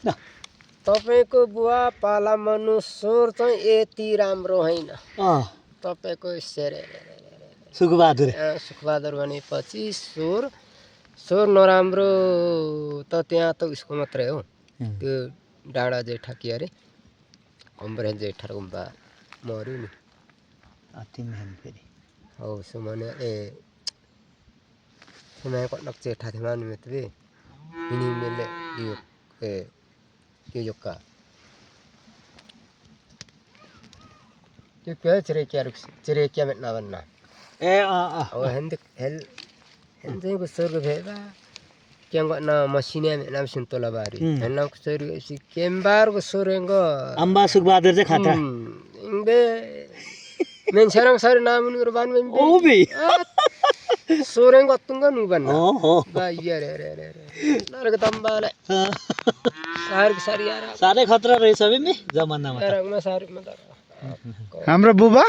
तपाईको बुवा पाला मनु स्वर चाहिँ यति राम्रो होइन तपाईको सुखबहादुर भनेपछि स्वर नराम्रो त त्यहाँ त उसको मात्रै हो त्यो डाँडा जेठा के अरे कम्बरेज जेठा गुम्बा मर्यो नि हौ सुमने सुमाया कटक जेठा थियो मानु मेतवे हिनीमेले यो योक्का त्यो के चिरेक्या मेट्ना भन्ना हो हेन्दे को सर्ग भेबा क्या गना मसिने मेट्ना सुन्तला बारी हेन्ना को सर्ग सी केम्बार को सोरेंग अम्बा सुखबहादुर चाहिँ खतरा इंबे मेन्सरङ सर नाम उनीहरु बान ओ बे सोरेंग अत्तुंग नु बन्ना बा यार नरक तम्बाले सारी यार सारे खतरा रहेछ बे मे जमानामा तरमा सारी म हाम्रो बुबा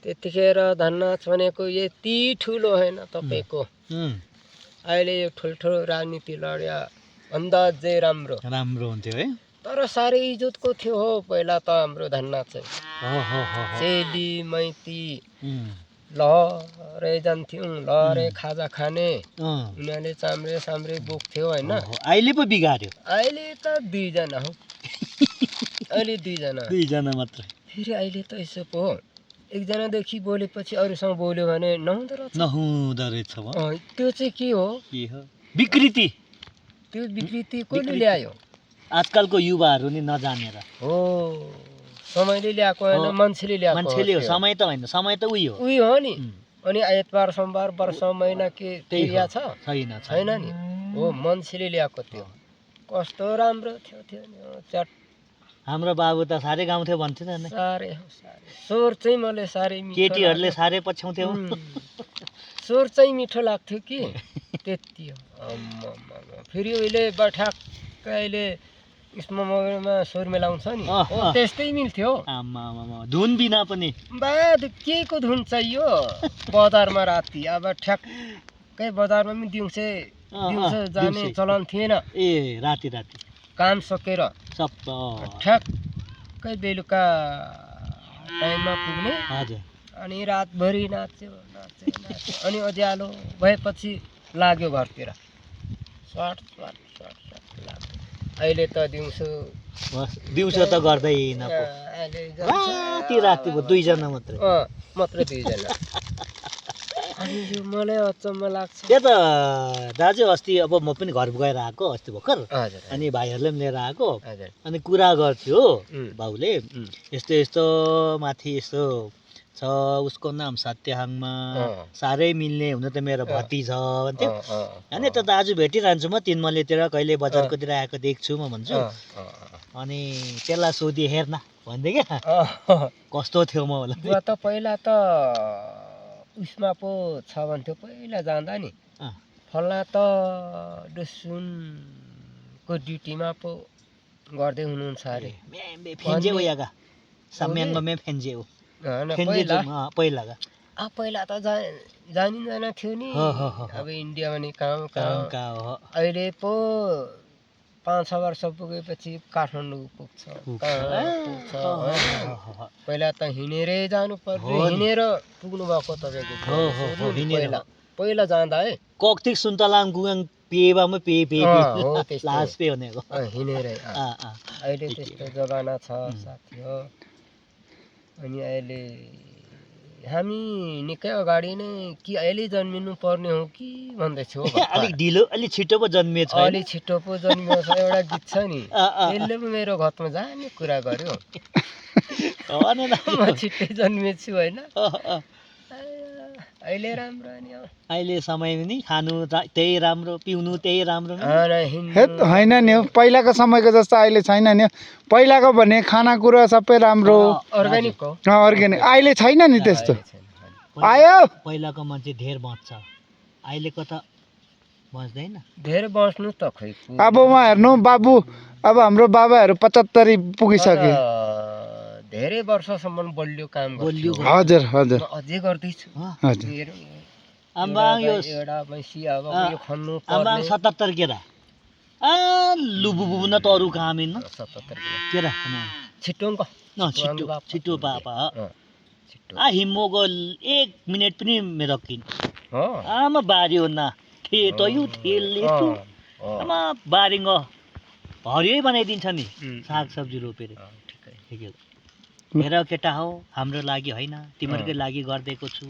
त्यतिखेर धन्नाथ भनेको यति ठुलो हैन तपाईको अहिले यो ठुलठुलो राजनीति लड्या अन्दाजै राम्रो हुन्थ्यो है तर सारै इज्जतको थियो हो पहिला त हाम्रो धन्नाथ चाहिँ चेली मैती लहरै जान्थ्यौं लहरै खाजा खाने उनीहरूले चाम्रे साम्रे बोक्थ्यो हैन अहिले पो बिगार्यो अहिले त दुई जना हो अहिले दुई जना मात्र फेरि अहिले त यसो पो एकजना देखि बोलेपछि अरूसँग बोल्यो भने नहुँदो रहेछ त्यो चाहिँ के हो विकृति त्यो विकृति कसले ल्यायो आजकलको युवाहरू नि नजानेर हो समयले ल्याएको हैन मान्छेले हो समय त हैन समय त उही हो नि अनि आइतबार सोमबार वर्ष महिना के क्रिया छैन नि हो मान्छेले ल्याएको थियो कस्तो राम्रो थियो नि चट हाम्रो बाबु त सारे गाउँथ्यो भन्थे नि सारे स्वर चाहिँ मलाई सारे मिठो केटीहरुले सारे पछ्याउँथ्यो स्वर चाहिँ मिठो लाग्थ्यो कि त्यति हो फेरि अहिले बठाक अहिले इसमा मगरमा स्वर मिलाउँछ नि हो त्यस्तै मिल्थ्यो आमा धुन बिना पनि बाद के को धुन चाहियो बजारमा राति अब ठ्याक्कै बजारमा पनि दिउँसो जाने चलन थिएन ए राति काम सकेर ठ्याक्कै बेलुका टाइममा पुग्ने हजुर अनि रातभरि नाच्यो अनि उज्यालो भएपछि लाग्यो घरतिर स्वाट अहिले त दिउँसो त गर्दैन पो राति पो दुई जना मात्रै दुई जना अनि यो मलाई अचम्म लाग्छ त्यो त दाजु अस्ति अब म पनि घर गएर आएको अस्ति भर्खर अनि भाइहरूले पनि लिएर आएको अनि कुरा गर्थ्यो बाउले यस्तो माथि यस्तो छ उसको नाम सत्यहाङमा साह्रै मिल्ने हुन त मेरो भतिज भन्थ्यो अनि त दाजु भेटिरहन्छु म तिनमलेतिर कहिले बजारकोतिर आएको देख्छु म भन्छु अनि त्यसलाई सोधि हेर्न भन्दै क्या कस्तो थियो म होला त पहिला त उसमा पो छ भन्थ्यो पहिला जाँदा नि फल्ना त डुसुनको ड्युटीमा पो गर्दै हुनुहुन्छ अरे पहिला त जानिँदैन थियो नि अब इन्डिया भने कहाँ अहिले पो 5-6 वर्ष पुगेपछि काठमाडौँ पुग्छ पहिला त हिँडेरै जानु पर्यो हिँडेर पुग्नु भएको तपाईको पहिला जाँदा है कक्तिक सुन्तलाम गुगाङ पेबामा पे लास पे भनेको हिँडेरै अहिले त्यस्तो जमाना छ साथी हो अनि अहिले हामी निकै अगाडि नै कि अहिले जन्मिनु पर्ने हो कि भन्दैछु अलिक ढिलो अलि छिटो पो जन्मिएछ अलि छिटो पो जन्मिएछ एउटा गीत छ नि त्यसले पो मेरो घतमा जाने कुरा गर्यो म छिट्टै जन्मिएछु होइन अहिले राम्रो नि अहिले समय नि खानु त्यही राम्रो पिउनु त्यही राम्रो होइन नि पहिलाको समयको जस्तो अहिले छैन नि पहिलाको भने खानाकुरा सबै राम्रो अर्ग्यानिक हो अर्ग्यानिक अहिले छैन नि त्यस्तो आयो पहिलाको मान्छे धेर बच्छ अहिलेको त बच्दैन धेर बस्नु त खै अब उहाँ हेर्नु बाबु अब हाम्रो बाबाहरू 75 पुगिसके धेरै वर्षसम्म बलियो काम गर्यो हजुर अझै गर्दैछु आम्बाङ यो एउटा मैसी अब यो खन्नु पर्ने आम्बाङ 77 केरा लुबुबु न त अरू काम होइन 77 किलो केरा छिटो अंक छिटो पापा छिटो हिम्मोको 1 मिनेट पनि मेरो किन हो आमा बारी हो ना खेतयु थेलले तु आमा बारीङ हरियै बनाइदिन्छ नि साग सब्जी रोपेर ठिकै मेरो केटा हो हाम्रो लागि होइन तिमीहरुकै लागि गर्दैको छु